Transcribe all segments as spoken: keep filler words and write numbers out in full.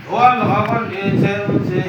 ܘܠܘܓܘܢ ܝܬܝ ܘܝܬܝ ܗܝ ܣܒܥܐ ܚܡܝ ܡܪܬܝ ܐܢܐ ܘܪܘܡܐ ܩܢܣܢ ܩܒܐ ܐܢܐ ܩܡ ܒܥܐ ܗܘܝܘ ܡܢܣܐ ܐܢܐ ܣܡ ܒܥܐ ܬܝܪܝ ܡܢܣܐ ܘܣܝ ܘܠܘܡ ܒܥܐ ܗܘܘ ܡܢܣܐ ܐܢܐ ܩܡ ܟܠܐ ܒܘܪܢ ܣܘ ܒܘܪܢ ܣܘ ܕܣܐ ܐܢܐ ܘܣܘܢܐ ܟܣܘܢܐ ܘܐܟ ܟܠܐ ܓܘܢܝ ܣܐ ܣܡܪܐ ܝܘܡܢ ܠܐ ܬܘ ܣܡܪܐ ܝܘܡܢ ܬܘܒܐ ܒܠܐ ܡܬܘ ܣܐ ܣܒܪܐ ܝܗ ܡܝܩܪܬܐ ܐܟ ܟܠܐ ܓܘܢܝ ܣܢܝܘ ܟܐ ܡܘܕܐ ܗܡܢܘ ܘܒܘܢܐ ܓܘ ܒܘܢܐ ܓܪܐ ܐܢܝ ܗܝ ܣܢ ܢܢܘܢܝ ܒܗ ܡܢܝ ܗܝ ܣܢ ܢܢܘܢܝ ܒܗ ܩܡܘܢܘ ܣܘܒܐ ܩܡܘܢܘ ܚܘܝܐ ܐܢܐ ܗܝ ܣܒܥܐ ܚܡܝ ܩܢܘܢܝ ܓܪܐ ܝܘܓܢܝ ܣܐ ܕܝ ܡܢܝ ܘܪܘܡܝ ܕܐܢܝ ܕܘ ܬܢܝ ܣܐ ܕܝ ܪܐ ܓܪܐ ܠܐ ܕܘ ܬܘ ܣܒܥܐ ܩܘܢܐ ܓܪܐ ܠܐ ܕܘ ܝܘܓܢܝ ܟܠܐ ܓܘܢܝ ܣܐ ܣܝܘ ܗܢܘ ܒܕܘ ܣܢܝܘ ܕܝ ܡܢܝ ܘܪܘܡܝ ܗܡ ܒܠܐ ܕܘ ܬܢܝ ܕܘ ܬܡܐ ܣܐ ܐܢܝ ܒܗ ܩܐ ܣܝܘ ܝܘܓܢܝ ܣܐ ܗܢ ܕܐ ܗܡܢܝ ܘܣܝ ܣܐ ܪܘܡܐ ܣܢܝܐ ܒܗ ܕܘ ܣܝ ܘܣܝ ܝܘܓܢܝ ܓܪܝ ܣܝ ܣܒܥܐ ܡܢ ܣܢܝܐ ܒܠܐ ܕܘ ܩܡܘܢܘ ܓܘܢܝ ܣܢܝܘ ܟܐ ܡܘܕܐ ܗܡ ܒܠܐ ܕܘ ܟܝ ܕܡ ܠܘ ܡܝ ܟܝ ܠܘ ܡܘܕܐ ܝܘܓܢܝ ܓܘܢܝ ܣܐ ܕܝ ܕܡ ܡܝ ܟܝ ܠܘ ܓܘ ܐܡ ܣܢܝܘ ܟܐ ܡܘܕܐ ܗܡ ܓܘ ܐܝ ܒܘܢܐ ܓܘܢܝ ܓܪܝ ܐܠܘ ܘܕܘ ܘܝܢܘ ܠܘ ܟܐ ܡܝ ܕܘ ܣܝ ܘܠܘ ܒܥܐ ܒܘܢܘ ܓܘ ܣܝܘ ܓܢܓܐ ܗܡ ܒܢ ܐܒܘ ܕܘܣ ܠܘܢ ܕܐܝܢ ܣܢܝ ܒܝ ܕܘ ܗܡ ܒܘܢܘ ܣܒܥܐ ܕܝ ܬܝ ܠܘܢ ܠܐ ܟܐ ܕܠ ܓܘ ܒܘܢܐ ܓܘ ܝܘܠܘ ܕܝܢ ܕܢ ܠܘ ܣܝܘ ܠܘ ܩܛܝ ܕܝܢ ܒܘܢܘ ܓܘܢܝ ܓܪܝ ܣܡ ܕܝ ܟܐ ܡܘܢ ܬܘ ܡܢ ܒܝܢܝ ܠܘ ܐܘ ܟܐ ܡܐ ܬܐ ܕܝ ܡܢ ܒܝܢܝ ܠܘ ܝܘ ܐܟܝ ܪܝ ܕܝܢ ܕܢ ܠܘ ܣܝܘ ܘܩܛܝ ܐܢ ܕܘ ܚܒܘܢܘ ܣܡ ܣܘ ܘܝܘܡܝܢ ܠܘ ܐܢ ܕܘ ܓܘܢܘ ܐܢ ܢܝܢ ܣܐ ܠܐ ܕܝ ܝܘ ܬܝ ܕܝ ܝܘ ܣܡ ܢܐ ܕܘ ܕܝ ܝܘ ܢܝ ܕܝ ܝܘ ܣܡ ܢܐ ܠܐ ܕܝ ܕܘ ܠܐ ܝܘ ܬܘ ܠܐ ܘܐ ܓܝ ܣܡ ܢܐ ܕܘ ܬܡ ܒܘ ܟܐ ܕܝ ܕܘ ܡܐ ܣܡ ܢܐ ܐܘ ܝܐ ܕܝ ܡܘ ܒܘ ܡܐ ܣܡ ܢܐ ܓܘ ܠܘ ܕܝ ܬܝ ܘܐ ܣܡ ܠܘ ܓܘ ܠܘ ܬܐ ܕܘ ܡܐ ܣܡ ܢܐ ܠܘ ܕܝ ܣܡ ܣܘ ܘܝܘܡܝܢ ܠܘ ܐܢ ܕܘ ܠܘ ܐܘ ܣܝ ܘܐ ܡܘܢ ܐܘ ܒܘܢ ܐܘ ܠܘ ܢܐ ܕܝ ܘܐ ܬܡ ܒܐ ܠܘ ܟܐ ܕܐ ܕܝ ܕܘ ܚܒ ܓܝ ܐܢ ܣܐ ܒܝ ܗܢ ܓܝ ܕܝ ܗܢ ܒܘ ܓܝ ܣܐ ܕܘ ܕܘ ܕܝ ܘܐ ܚܕ ܒܘ ܦܢ ܙܘܡ ܡܐ ܦܢ ܘܐ ܡܐ ܙܘܡ ܡܐ ܢܘ ܦܢ ܙܘܡ ܕܝ ܦܢ ܘܐ ܐܢ ܕܝ ܘܐ ܝܠܗ ܐܗܐ ܢܐ ܣܐ ܠܘ ܦܢ ܙܘܡ ܠܘ ܦܢ ܘܐ ܘܐ ܝܠܗ ܕܘ ܚܒ ܓܝ ܠܗ ܦܢ ܙܘܡ ܕܝ ܦܢ ܘܐ ܡܐ ܙܘܡ ܡܐ ܪܐ ܒܘ ܦܢ ܓܘ ܬܐ ܒܝ ܕܝ ܒܝܘ ܟܐ ܗܘ ܒܝ ܠܘ ܗܒܘ ܕܐ ܓܘܢܝ ܓܘ ܗܠ ܐܘ ܓܘܢܘ ܓܘܢܝ ܡܘܬܘܢ ܠܘ ܙܝܐ ܪܘ ܡܐ ܢܐ ܕܘ ܡܐ ܕܝ ܕܘ ܕܝ ܘܐ ܟܐ ܕܘ ܩܕ ܕܘ ܣܐ ܒܝ ܡܘܬܘܢ ܠܘ ܙܝܐ ܡܐ ܢܐ ܕܘ ܐܘ ܟܝ ܠܘ ܬܐ ܙܝܢ ܠܘ ܡܐ ܢܐ ܕܘ ܣܝ ܣܝ ܘܐ ܡܘܢ ܐܘ ܒܘܢܐ ܓܘ ܬܐ ܢܐ ܕܝ ܡܢܘ ܝܘܡ ܡܐ ܢܐ ܠܘ ܒܘܢܐ ܣܐ ܡܐ ܕܘ ܘܝܐ ܢܘ ܠܘ ܦܐ ܪܐ ܐܗ ܒܘ ܠܘ ܬܐ ܠܘ ܣܐ ܠܘ ܦܐ ܪܐ ܘܬܐ ܢܐ ܕܝ ܡܢܘ ܝܘܡ ܡܐ ܝ ܓܐ ܓܘ ܦܢ ܙܘܡ ܡܐ ܦܢ ܘܐ ܡܐ ܙܘܡ ܡܐ ܓܘ ܐܗ ܒܐ ܬܐ ܒܝ ܕܝ ܒܝܘ ܟܐ ܗܘ ܦܐ ܠܘ ܠܘ ܝ ܣܝ ܬܘܡ ܠܘ ܠܘ ܬܐ ܙܝܢ ܠܘ ܬܐ ܢܐ ܡܘܬܘܢ ܠܗ ܙܘܝܐ ܪܘ ܡܐ ܢܐ ܬܐ ܢܐ ܚܒ ܓܝ ܠܗ ܬܐ ܒܝ ܕܝ ܒܝܘ ܝܘܡ ܒܝ ܢܝ ܕܘ ܠܘ ܐܟܝ ܢܘ ܘܐ ܬܢܝ ܐܢ ܡܐ ܢܝ ܐܢ ܒܗ ܟܝ ܢܘ ܘܐ ܬܢܝ ܠܘ ܐܘ ܢܝ ܗܢ ܚܩ ܬܐ ܒܢ ܚܩ ܢܐ ܐܘ ܟܐ ܢܝ ܐܢ ܐܘ ܠܐ ܟܝ ܠܐ ܢܡ ܟܝ ܠܐ ܟܘ ܒܝ ܒܝ ܣܝ ܘܐ ܪܘ ܣܝ ܢܘ ܪܘ ܟܡ ܬܐ ܣܐ ܕܘ ܚܩ ܟܐ ܠܗ ܬܐ ܒܝ ܕܝ ܩܘ ܢܘ ܡܘ ܡܐ ܠܗ ܕܘ ܕܘ ܕܘ ܕܐ ܣܝ ܝܘ ܓܢܓܐ ܡܐ ܠܗ ܒܘܢ ܘܐܢ ܠܘ ܟܐ ܢܐ ܠܐ ܕܝ ܝܘ ܬܝ ܕܝ ܝܘ ܣܡܝ ܕܝ ܝܘ ܢܝ ܕܝ ܝܘ ܣܡܝ ܠܐ ܝܘ ܬܘ ܠܐ ܘܐ ܓܝ ܣܡܝ ܣܡ ܒܘ ܟܐ ܒܝ ܬܘ ܡܐ ܣܡܝ ܘܐ ܝܐ ܪܘ ܒܘ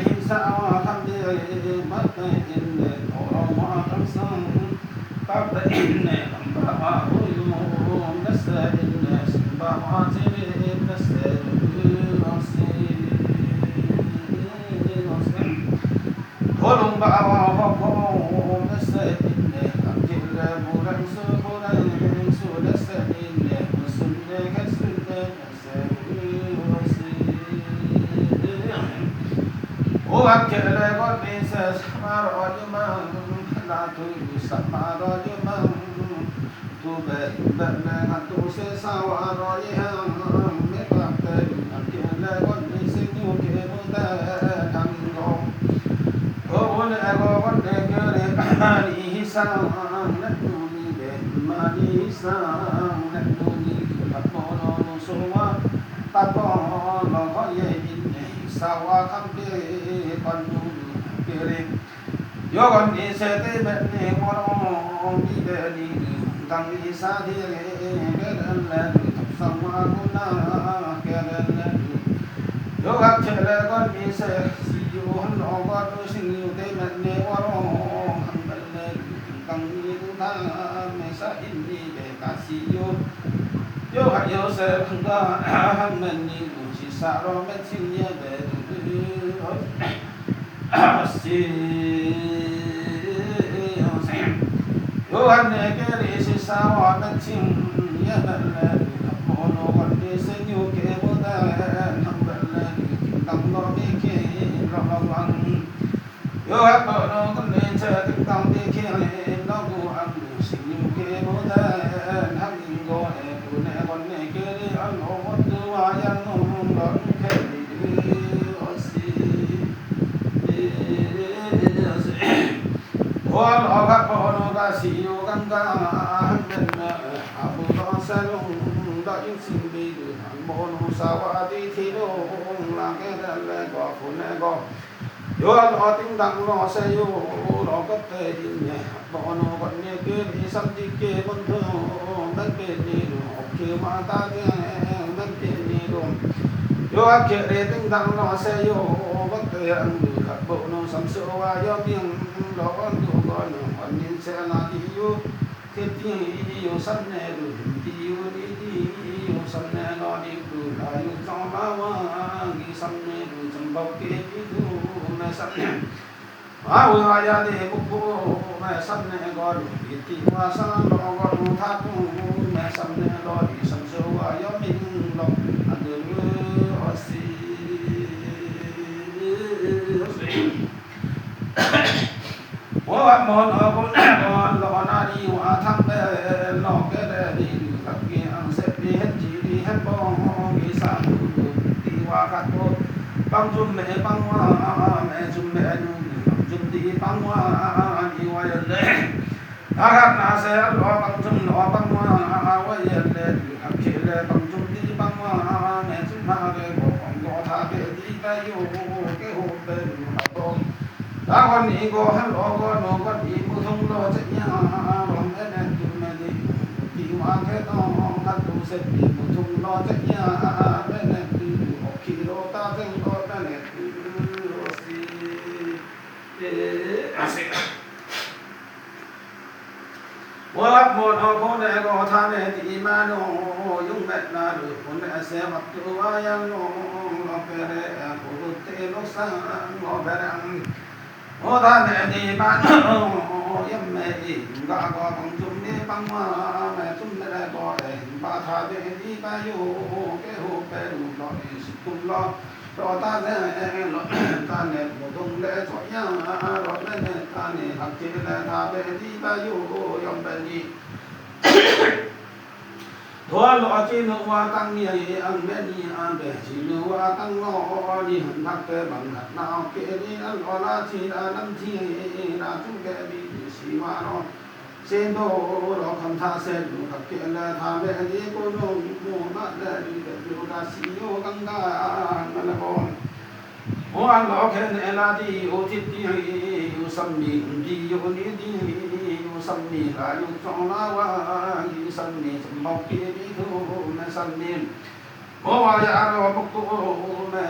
ܟܘ ܡܐ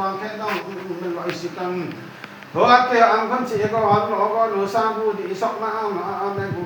wan khe dang, mm, mm, lo isi kan. Hua ke ang kan chi ko an lo ko nu sa bu di sok na am, a, a, me bu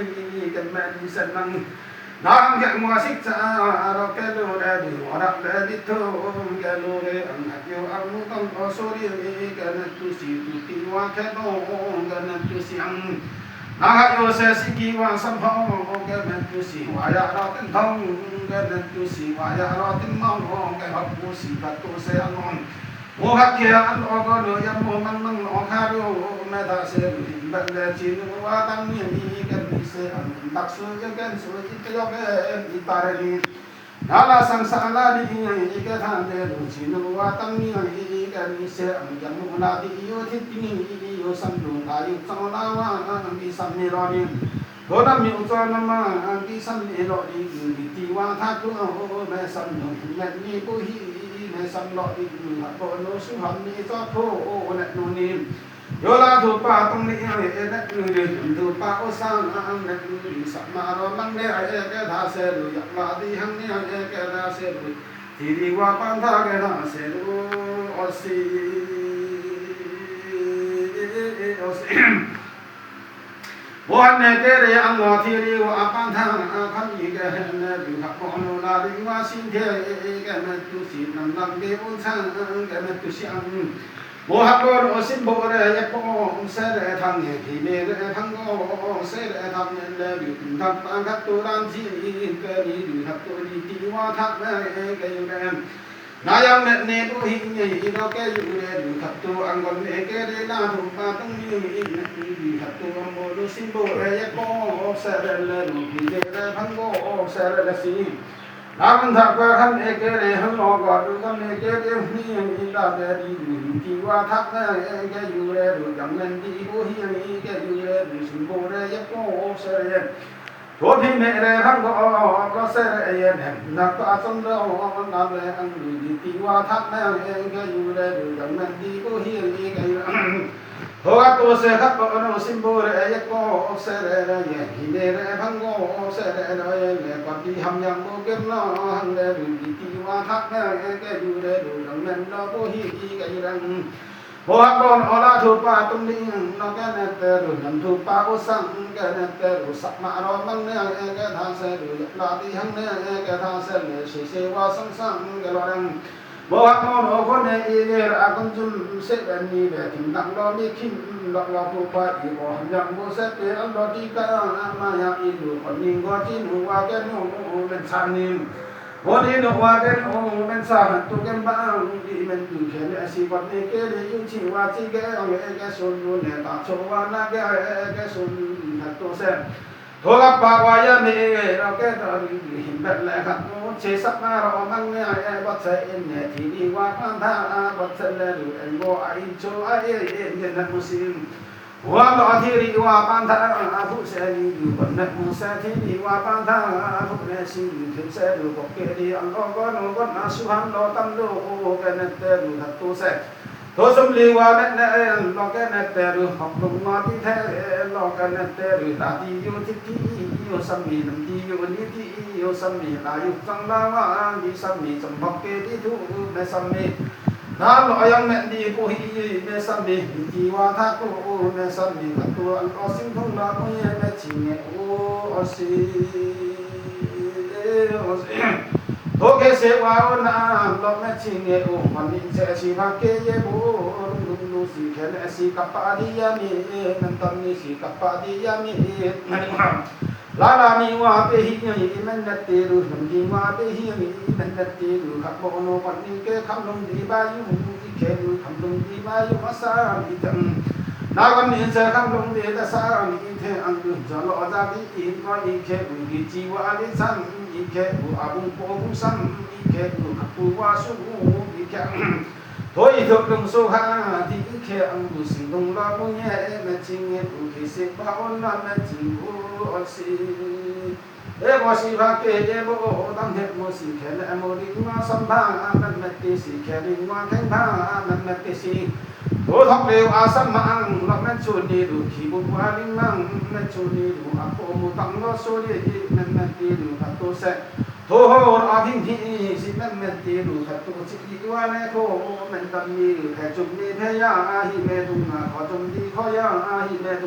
ܗܡ ܝܢܝ ܕܡܢ ܡܣܠܡܢ ꓠꓻ ꓟꓬꓱꓽ ꓟꓳꓻ ꓢꓲ ꓚ ꓡꓳ ꓗꓷ ꓡꓳ ꓡꓯ ꓓꓴ ꓪ ꓡ ꓡꓯ ꓐꓲ ꓕꓳ ꓗꓷ ꓡꓳ ꓡꓯ ꓮꓽ ꓟꓬꓱꓽ ꓮ ꓟꓴ ꓗꓪ ꓢꓳ ꓡꓰ ꓗꓷ ꓠꓯ ꓔꓴ ꓢꓲ ꓔꓴ ꓔꓲ ꓪ ꓗꓷ ꓡꓳ ꓗꓷ ꓠꓯ ꓔꓴ ꓢꓲ ꓮꓽ ꓠꓹ ꓦ ꓣꓳ ꓢꓯꓼ ꓢꓲ ꓗꓲ ꓪ ꓢꓲ ꓒꓽ ꓗꓷ ꓠꓯ ꓔꓴ ꓢꓲ ꓪ ꓬꓰ ꓡ ꓔꓲ ꓕꓳ ꓗꓷ ꓠꓯ ꓔꓴ ꓢꓲ ꓪ ꓬꓰ ꓡ ꓔꓲ ꓟꓳ ꓗꓷ ꓒ ꓗꓴ ꓢꓲ ꓒ ꓔꓳ ꓢꓯꓼ ꓮ ꓟꓳ ꓟꓳ ꓦ ꓗꓷ ꓮ ꓡꓳ ꓗꓷ ꓡꓳ ꓬꓰ ꓟꓳ ꓟꓽ ꓟꓽ ꓡꓳ ꓘꓹ ꓣꓳ ꓟꓯꓼ ꓕ ꓢꓯꓼ ꓡꓳ ꓐꓯ ꓡꓯ ꓛꓲ ꓠꓴ ꓪ ꓔ ꓟꓬꓱꓽ ꓬꓲ ꓗꓷ ꓠꓲꓹ ꓢꓯꓼ ꓮ ꓟꓳ ꓟꓽ ꓢꓴ ꓬꓰ ꓗꓷ ꓢꓴ ꓬꓲ ꓔꓬ ꓗꓷ ꓬꓲ ꓔ ꓡꓰ ꓠꓲ ꓠꓻ ꓡ ꓢꓲ ꓢ ꓡ ꓡꓰ ꓬꓲ ꓗꓷ ꓕ ꓡꓰ ꓡꓳ ꓛꓲ ꓠꓴ ꓪ ꓔ ꓟꓬꓱꓽ ꓬꓲ ꓗꓷ ꓠꓲꓹ ꓢꓯꓼ ꓮ ꓟꓳ ꓬꓰ ꓟꓳ ꓡ ꓐꓲ ꓬꓲ ꓕꓲ ꓔꓲ ꓬꓲ ꓢꓲ ꓡꓳ ꓗꓹ ꓬꓲ ꓞꓳ ꓡ ꓪ ꓐꓲ ꓢ ꓟꓲ ꓡꓳ ꓠꓲ ꓖꓳ ꓠꓹ ꓟꓬꓱꓽ ꓚ ꓠꓹ ꓟ ꓐꓲ ꓢ ꓟꓲ ꓡꓳ ꓠꓲ ꓖꓳ ꓡꓲ ꓔꓲ ꓪ ꓕ ꓗꓴ ꓟꓯꓼ ꓢ ꓟꓲ ꓡꓳ ꓠꓲ ꓐꓳ ꓦꓲ ꓟꓯꓼ ꓢ ꓟꓲ ꓡꓳ ꓠꓲ ꓟꓲ ꓡ ꓗꓳ ꓠꓴ ꓢꓴ ꓦ ꓟꓲ ꓚ ꓒꓳ ꓠꓯꓼ ꓠꓴ ꓠꓲ ꓬꓳ ꓡ ꓕꓳ ꓑ ꓔꓳ ꓟꓲ ꓬꓲ ꓠꓯꓼ ꓠꓴ ꓠꓲ ꓕꓳ ꓑ ꓪꓴ ꓢ ꓠꓯꓼ ꓠꓴ ꓠꓲ ꓢ ꓟ ꓡꓳ ꓟ ꓠꓯꓼ ꓬꓰ ꓗꓷ ꓕ ꓢꓯꓼ ꓡꓳ ꓬꓯꓼ ꓡ ꓔꓲ ꓦ ꓠꓯꓼ ꓬꓰ ꓗꓷ ꓕ ꓢꓯꓼ ꓡꓳ ꓕꓲ ꓡꓲ ꓪ ꓑ ꓕ ꓗꓷ ꓕ ꓢꓯꓼ ꓡꓳ ꓳ ꓢꓲ ꓪꓴ-ꓦ ꓠꓯ ꓗꓷ ꓡꓰ ꓮ ꓟꓳ ꓕꓲ ꓡꓲ ꓪ ꓮ ꓑ ꓕ ꓮ ꓘꓹ ꓟꓲ ꓗꓷ ꓦꓯꓼ ꓠꓯ ꓓꓴ ꓘꓹ ꓟꓳ ꓠꓴ ꓡ ꓡꓲ ꓪ ꓢꓲ ꓕꓯ ꓬꓰ ꓗꓷ ꓟꓯꓼ ꓔꓴ ꓢꓲ ꓠꓽ ꓠꓽ ꓐꓰ ꓪꓴ-ꓢ ꓗꓷ ꓟꓯꓼ ꓔꓴ ꓢꓲ ꓮ ꓟꓲ ꓟꓳ ꓦ ꓗꓪ ꓡꓳ ꓢꓲ ꓐꓳ ꓡꓰ ꓬꓰ ꓗꓳ ꓢꓯꓼ ꓡꓰ ꓕꓽ ꓠꓬ ꓕꓲ ꓡꓰ ꓡꓰ ꓕꓽ ꓥꓳ ꓢꓯꓼ ꓡꓰ ꓕꓽ ꓠꓬ ꓡꓰ ꓐꓬꓱ ꓗꓷ ꓕꓽ ꓔ ꓗꓹ ꓔꓴ ꓡ ꓙꓲ ꓗꓷ ꓡꓰ ꓡꓰ ꓕꓽ ꓔꓴ ꓡꓰ ꓔꓲ ꓪ ꓕꓽ ꓟꓯꓼ ꓗꓷ ꓬꓰ ꓡꓰ ꓠꓽ ꓬꓰ ꓟꓯꓼ ꓠꓯ ꓡꓳ ꓦꓲ ꓠꓬꓲ ꓬꓲ ꓡꓳ ꓗꓷ ꓬꓲ ꓡꓰ ꓡꓳ ꓕꓽ ꓔꓴ ꓮ ꓥꓪ ꓠꓯ ꓗꓷ ꓡꓰ ꓡ ꓕꓳ ꓑ ꓔꓳ ꓟꓲ ꓬꓲ ꓡꓳ ꓕꓽ ꓔꓴ ꓮ ꓟꓳ ꓡꓳ ꓢꓲ ꓐꓳ ꓬꓰ ꓗꓳ ꓢꓯꓼ ꓡꓰ ꓡꓳ ꓐꓲ ꓡꓰ ꓡꓰ ꓒ ꓥꓳ ꓢꓯꓼ ꓡꓰ ꓡꓰ ꓢꓲ ꓠꓽ ꓟꓽ ꓕꓽ ꓗꓪ ꓦ ꓠꓯ ꓗꓷ ꓡꓰ ꓦ ꓡꓳ ꓗꓪ ꓓꓴ ꓗꓪ ꓠꓯ ꓗꓷ ꓡꓰ ꓦꓲ ꓡ ꓐꓯ ꓓꓲ ꓡꓳ ꓕꓲ ꓪ ꓕꓽ ꓠꓯ ꓗꓷ ꓬꓲ ꓡꓰ ꓡꓳ ꓙꓽ ꓟꓯꓼ ꓓꓲ ꓐꓳ ꓦꓲ ꓗꓷ ꓬꓲ ꓡꓰ ꓡꓳ ꓢꓲ ꓐꓳ ꓡꓰ ꓬꓰ ꓗꓳ ꓢꓯꓼ ꓡꓰ ꓕꓳ ꓒꓲ ꓟꓯꓼ ꓡꓯ ꓦ ꓗꓪ ꓗꓪ ꓢꓯꓼ ꓡꓰ ꓬꓰ ꓠꓯ ꓠꓽ ꓗꓪ ꓮ ꓞꓳ ꓡꓳ ꓠꓽ ꓡꓯ ꓮ ꓡꓲ ꓓꓲ ꓔꓲ ꓪ ꓕꓽ ꓠꓯ ꓬꓰ ꓗꓷ ꓬꓲ ꓡꓰ ꓡꓳ ꓙꓽ ꓟꓯꓼ ꓓꓲ ꓐꓳ ꓦꓲ ꓬꓰ ꓗꓷ ꓬꓲ ꓡꓰ ꓕꓳ ꓗꓪ ꓔꓳ ꓢꓯꓼ ꓘꓹ ꓗꓪ ꓠꓴ ꓢꓲ ꓐꓳ ꓡꓰ ꓬꓰ ꓗꓳ ꓢꓯꓼ ꓡꓰ ꓡꓰ ꓬꓰ ꓦꓲ ꓡꓰ ꓡꓰ ꓒ ꓥꓳ ꓢꓯꓼ ꓡꓰ ꓡꓰ ꓬꓰ ꓡꓰ ꓗꓪ ꓓꓲ ꓦ ꓟꓬ ꓐꓳ ꓗꓷ ꓠꓽ ꓦ ꓡꓰ ꓓꓲ ꓔꓲ ꓪ ꓕꓽ ꓠꓯ ꓬꓰ ꓗꓷ ꓬꓲ ꓡꓰ ꓡꓳ ꓙꓽ ꓟꓯꓼ ꓓꓲ ꓐꓳ ꓦꓲ ꓬꓰ ꓗꓷ ꓬꓲ ꓡꓰ ꓟꓳ ꓦ ꓗꓪ ꓠꓴ ꓡ ꓕꓳ ꓑ ꓔꓳ ꓟꓲ ꓠꓴ ꓗꓷ ꓠꓯ ꓔꓯ ꓡꓳ ꓠꓴ ꓕꓳ ꓑ ꓪꓴ-ꓢ ꓗꓷ ꓠꓯ ꓔꓯ ꓡꓳ ꓢ ꓟꓽ ꓡꓳ ꓟꓽ ꓠꓯ ꓗꓷ ꓕꓽ ꓢꓯꓼ ꓡꓳ ꓬꓯꓼ ꓡ ꓔꓲ ꓦ ꓠꓯ ꓗꓷ ꓕꓽ ꓢꓯꓼ ꓡꓳ ꓫꓵꓽ ꓫꓵꓽ ꓪ ꓢꓲ ꓢꓲ ꓗꓷ ꓡꓳ ꓡꓰ ꓟꓳ ꓦ ꓗꓪ ꓠꓴ ꓗꓷ ꓠꓯ ꓬꓲ ꓡꓰ ꓮ ꓗꓴ ꓙꓴ ꓢꓯꓼ ꓡꓰ ꓠꓲ ꓡꓰ ꓕꓲ ꓠꓽ ꓡꓳ ꓟꓲ ꓘꓰꓼ ꓡꓳ ꓡꓳ ꓗꓳ ꓑ ꓬꓲ ꓗꓪ ꓦ ꓠꓬ ꓟꓳ ꓢꓯꓼ ꓔꓯ ꓮ ꓡꓳ ꓔꓲ ꓗꓹ ꓟ ꓬꓰ ꓬꓲ ꓡꓳ ꓗꓪ ꓠꓲ ꓗꓪ ꓚꓲ ꓠꓴ ꓪ ꓗꓷ ꓠꓴ ꓟꓯꓼ ꓞꓹ ꓠꓲ ꓖꓳ ꓡꓱ ꓠꓴ ꓪ ꓗꓷ ꓠꓴ ꓟꓯꓼ ꓞꓹ ꓦ ꓔꓳ ꓗꓷ ꓐꓹ ꓐꓲ ꓟꓯꓼ ꓓꓴ ꓘꓯ ꓡꓰ ꓢꓲ ꓗꓪ ꓠꓲ ꓗꓷ ꓡꓰ ꓬꓴ ꓛꓲ ꓪ ꓚꓲ ꓗꓷ ꓮ ꓡꓯ ꓗꓷ ꓢꓳ ꓠꓴ ꓠꓯ ꓔ ꓞꓳ ꓪ ꓠꓹ ꓗꓷ ꓮ ꓡꓯ ꓗꓷ ꓢꓳ ꓠꓴ ꓦ ꓔꓳ ꓢꓯꓼ ꓕꓳ ꓗꓹ ꓑ ꓪ ꓬꓰ ꓠꓲ ꓡꓳ ꓗꓷ ꓔ ꓡꓱ ꓐꓯ ꓡꓯ ꓗꓹ ꓟꓳ ꓛꓰ ꓢ ꓟ ꓡꓳ ꓟ ꓠꓯ ꓮ ꓡꓯ ꓐꓹ ꓞꓹ ꓬꓲ ꓠꓯ ꓕꓲ ꓡꓲ ꓪ ꓟ ꓓ ꓮ ꓐꓹ ꓞꓹ ꓡꓯ ꓡꓳ ꓮ ꓡꓳ ꓮ ꓬꓲ ꓛꓳ ꓮ ꓬꓲ ꓬꓲ ꓠꓯ ꓠꓹ ꓟꓳ ꓢꓲ ꓪ ꓡꓳ ꓮ ꓕꓲ ꓡꓲ ꓪ ꓑ ꓓ ꓮ ꓩꓴ ꓢꓯꓼ ꓡꓲ ꓡꓳ ꓐꓯ ꓠꓯ ꓟꓳ ꓢꓯꓼ ꓕꓲ ꓡꓲ ꓪ ꓑ ꓓ ꓮ ꓩꓴ ꓠꓯ ꓢꓲ ꓡꓲ ꓕꓲ ꓢꓯꓼ ꓡꓳ ꓗꓳ ꓗꓷ ꓡꓲ ꓮ ꓡꓳ ꓗꓳ ꓠꓴ ꓗꓳ ꓠꓹ ꓢꓴ ꓦ ꓡꓳ ꓔ ꓡꓳ ꓗꓷ ꓠꓯ ꓔꓯ ꓡꓳ ꓕꓽ ꓔꓳ ꓢꓯꓼ ꓕꓳ ꓢꓴ ꓡꓲ ꓪ ꓠꓯ ꓠꓯ ꓡꓳ ꓗꓷ ꓠꓯ ꓔꓯ ꓡꓳ ꓦ ꓡꓳ ꓟ ꓔꓲ ꓕꓯ ꓡꓳ ꓗꓷ ꓠꓯ ꓔꓯ ꓡꓳ ꓡ ꓔꓲ ꓣꓳ ꓕꓲ ꓕꓲ ꓣꓳ ꓢ ꓟꓲ ꓠꓴ ꓔꓲ ꓣꓳ ꓠꓲ ꓔꓲ ꓣꓳ ꓢ ꓟꓲ ꓡ ꓣꓳ ꓚ ꓡ ꓪ ꓠꓲ ꓢ ꓟꓲ ꓚ ꓟ ꓗꓷ ꓔꓲ ꓕꓳ ꓟꓯ ꓢ ꓟꓲ ꓠꓻ ꓡꓳ ꓮ ꓬꓲ ꓟꓯꓼ ꓓꓲ ꓐꓳ ꓦꓲ ꓟꓯ ꓢ ꓟꓲ ꓠꓲ ꓔꓲ ꓪ ꓕ ꓗꓳ ꓟꓯ ꓢ ꓟꓲ ꓗꓹ ꓔꓳ ꓮ ꓡꓳ ꓢꓲ ꓕꓳ ꓡ ꓟꓴ ꓬꓰ ꓟꓯ ꓛꓲ ꓠꓬ ꓳ ꓢꓲ ꓕꓳ ꓗꓷ ꓢꓰ ꓪ ꓪ ꓠꓹ ꓡꓳ ꓟꓯ ꓛꓲ ꓠꓬ ꓳ ꓟꓽ ꓠꓲ ꓛꓬ ꓢꓲ ꓒ ꓗꓷ ꓬꓰ ꓐꓳ ꓡꓳ ꓡꓳ ꓡꓳ ꓢꓲ ꓘꓯ ꓠꓯ ꓢꓲ ꓗ ꓑ ꓓꓲ ꓬꓰ ꓟꓲ ꓠꓽ ꓔ ꓟꓲ ꓢꓲ ꓗ ꓑ ꓓꓲ ꓬꓰ ꓟꓲ ꓡ ꓡ ꓟꓲ ꓪ ꓐꓰ ꓦꓲ ꓠꓬꓲ ꓟꓯ ꓠꓯ ꓔꓲ ꓡꓳ ꓦꓲ ꓟꓲ ꓪ ꓐꓰ ꓦꓲ ꓠꓬꓲ ꓟꓯ ꓠꓯ ꓔꓲ ꓡꓳ ꓘꓹ ꓐꓳ ꓠꓴ ꓗꓪ ꓠꓲ ꓗꓷ ꓘꓹ ꓡꓳ ꓐꓲ ꓐꓯ ꓬꓴ ꓬꓲ ꓘꓯ ꓡꓳ ꓘꓹ ꓡꓳ ꓐꓲ ꓐꓯ ꓬꓴ ꓟ ꓢ ꓟꓲ ꓔꓯ ꓠꓻ ꓗꓪ ꓠꓲ ꓞꓯ ꓘꓹ ꓡꓳ ꓐꓲ ꓐꓯ ꓢ ꓟꓲ ꓬꓲ ꓕꓯ ꓮ ꓡꓳ ꓙ ꓡꓳ ꓮ ꓙ ꓐꓲ ꓬꓲ ꓗꓪ ꓬꓲ ꓘꓯ ꓪꓴ ꓬꓲ ꓚꓲ ꓪ ꓮ ꓡꓲ ꓞꓹ ꓬꓲ ꓘꓯ ꓪꓴ ꓮ ꓐꓳ ꓗꓳ ꓐꓳ ꓢ ꓟꓲ ꓬꓲ ꓘꓯ ꓪꓴ ꓘꓹ ꓗꓴ ꓪ ꓢꓴ ꓪꓴ ꓬꓲ ꓘꓯ ꓕꓳ ꓬꓲ ꓕꓳ ꓡꓳ ꓢꓳ ꓦ ꓕꓲ ꓬꓲ ꓘꓯ ꓮ ꓡꓳ ꓢꓲ ꓓꓳ ꓡ ꓐꓳ ꓬꓰ ꓟꓯ ꓛꓲ ꓠꓬ ꓪꓴ ꓘꓰ ꓢꓰ ꓐ ꓪ ꓠꓹ ꓟꓯ ꓛꓲ ꓪꓴ ꓮ ꓢꓲ ꓬꓲ ꓗꓪ ꓢꓲ ꓒ ꓗꓷ ꓬꓰ ꓐꓳ ꓔ ꓦꓬꓼ ꓟꓳ ꓢꓲ ꓘꓯ ꓡꓯ ꓟꓳ ꓡꓲ ꓥꓪ ꓢ ꓟ ꓟꓯ ꓟꓯ ꓔꓲ ꓢꓲ ꓘꓯ ꓡꓲ ꓥꓪ ꓘꓯ ꓟ ꓟꓯ ꓟꓯ ꓔꓲ ꓢꓲ ꓕꓳ ꓕꓳ ꓡꓰ ꓪ ꓢ ꓟ ꓡꓳ ꓟꓯ ꓞꓳ ꓡꓰ ꓡꓳ ꓘꓰ ꓐꓳ ꓪ ꓡꓲ ꓟ ꓟꓯ ꓞꓳ ꓡꓰ ꓡꓳ ꓮ ꓗꓳ ꓟꓳ ꓔ ꓥꓪ ꓢꓳ ꓡꓰ ꓟꓯ ꓟꓯ ꓔꓲ ꓡꓳ ꓕꓽ ꓔꓳ ꓢꓯ ꓕꓳ ꓦꓳ ꓪ ꓮ ꓐꓲ ꓠꓲ ꓢꓲ ꓟꓯ ꓟꓯ ꓔꓲ ꓡꓳ ꓕꓽ ꓔꓳ ꓚꓲ ꓬꓲ ꓪ ꓡꓯ ꓘꓳ ꓟꓯ ꓔ ꓟꓲ ꓡꓳ ꓕꓯ ꓚꓳ ꓟꓲ ꓕꓯ ꓬꓰ ꓮ ꓦꓲ ꓟꓯ ꓓꓳ ꓥ ꓘꓳ ꓚꓳ ꓟꓲ ꓕꓲ ꓘꓳ ꓬꓰ ꓮ ꓦꓲ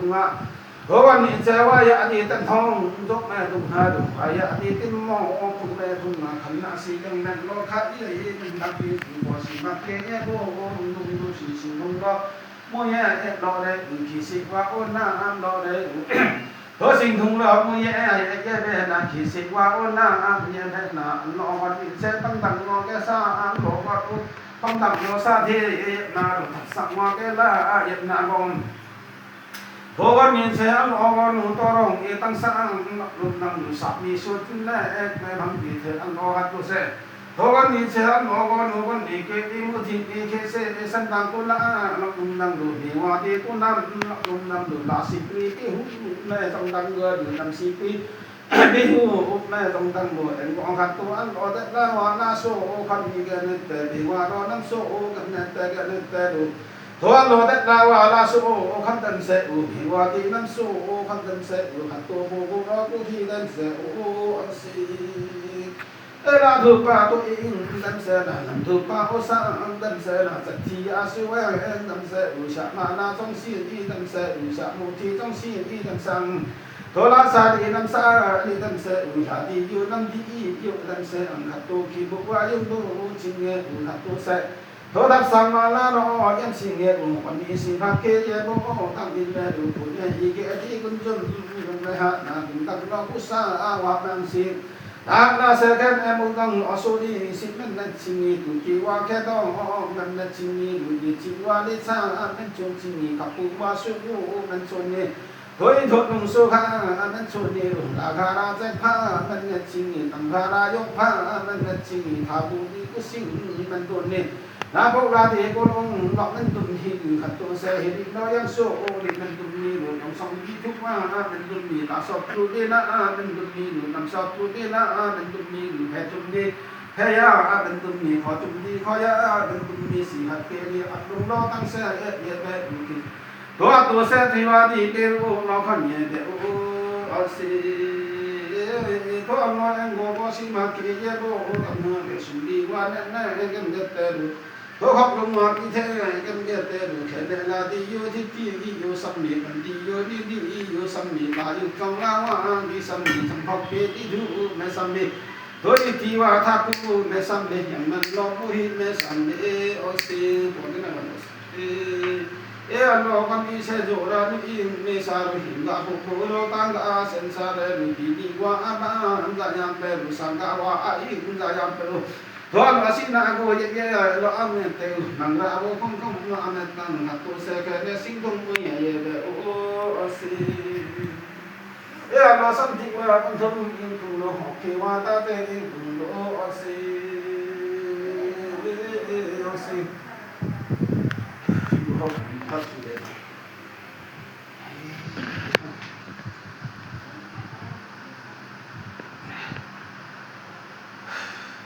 ꓟꓯ ꓓꓳ ꓥ Thogan ni che wa ya di tan thong tok me tung ha du, wa ya di tin mo ong tung me tung na kan na si dang men lo kha i i dang dak i i bo si ma ke ye bo ong tung du si si tung lo. Mo ye e lo de u ki si wa o na am lo de u. Tho sing thung lo mo ye e ye be na ki si wa o na am ye be na lo wa ni che bang dang lo ke sa am lo wa u. Bang dang lo sa thi ye na lo sa wa ke la ye na gong. Thogan ni che an o gon u torong i tang sa an lum nang lu sa mi su tin le ek me bang di the an o gat lu se. Thogan ni che an o gon u gon ni ke di mu thi ni ke se ni san dang ku la an lum nang lu ni wa di ku nam lum nang lu la si pri ti hu me tong dang ga du nam si pri. Bi hu me tong dang lu en gong khat tu an lo de la wa na so o khan ni ge ne te bi wa lo nam so o khan ne te ge ne te lu. Tho an lo de la wa la so o khan dan se u hi wa di nam so o khan dan se u khan to bo bo lo ku thi dan se u an si. E la thu pa to i ing dan se la nam thu pa o sa an dan se la sa thi a su we en dan se u sha ma na tong si i dan se u sha mu thi tong si i dan sang. Tho la sa di nam sa di dan se u sha di yu nam di i yu dan se an khat to ki bu wa yu bu ching nge u khat to se. Tho dap sang ma la no yam sing nge u, wan ni si pha ke ye bo, tang in le u, pu ne i ke di kun jun, kun le ha na, kun dap no ku sa, a wa bang si. Ta na se ken e mu dang o su ni, si men na ching ni, tu ki wa ke dong, o men na ching ni, lu ni ching wa li sa, a men chun ching ni, ka pu wa su u, men chun ni. Tho i tho nung su kha, a men chun ni, lu la kha ra zek pha, men na ching ni, tang kha ra yok pha, a men na ching ni, tha bu ni ku sing, men tun ni. Na pok la di ko long lok men tum hi du khat to se hi di no yang so o di men tum ni lo yong song di thuk ma a men tum ni la so tu di na a men tum ni lo nam so tu di na a men tum ni lo he tum ni he ya a men tum ni kho tum ni kho ya a men tum ni si hat ke ni a tum lo tang se e ye be du ki. Tho a to se ti wa di ke u lo khan ye de u a si. Tho a mo en go go si ma ke ye go u tam na ke sum di wa ne ne ke de te lu. Tho khok lu mo ki the ke de te lu ke ne la di yu ti ti di yu sam mi kan di yu ni di yu sam mi la yu kang la wa di sam mi sam khok ke di du me sam mi. Tho di ti wa tha ku me sam mi yang man lo ku hi me sam mi o si. Tho ni na lo si. E, e, a lo kan i se zo ra ni i me sa ru hin ga ko ko lo tang ga a sen sa re ru di di wa a ba an za yan pe ru sang ga wa a i in za yan pe ru. Tho lo si na go ye ye lo a me te u nang ra wo kong kong lo a me tang ha to se ke ne sing dong mu ye ye be o o si. E a lo sam ti wa kun thum in kun lo ho ke wa ta te in kun lo o si. O si. Ho, ha tu de.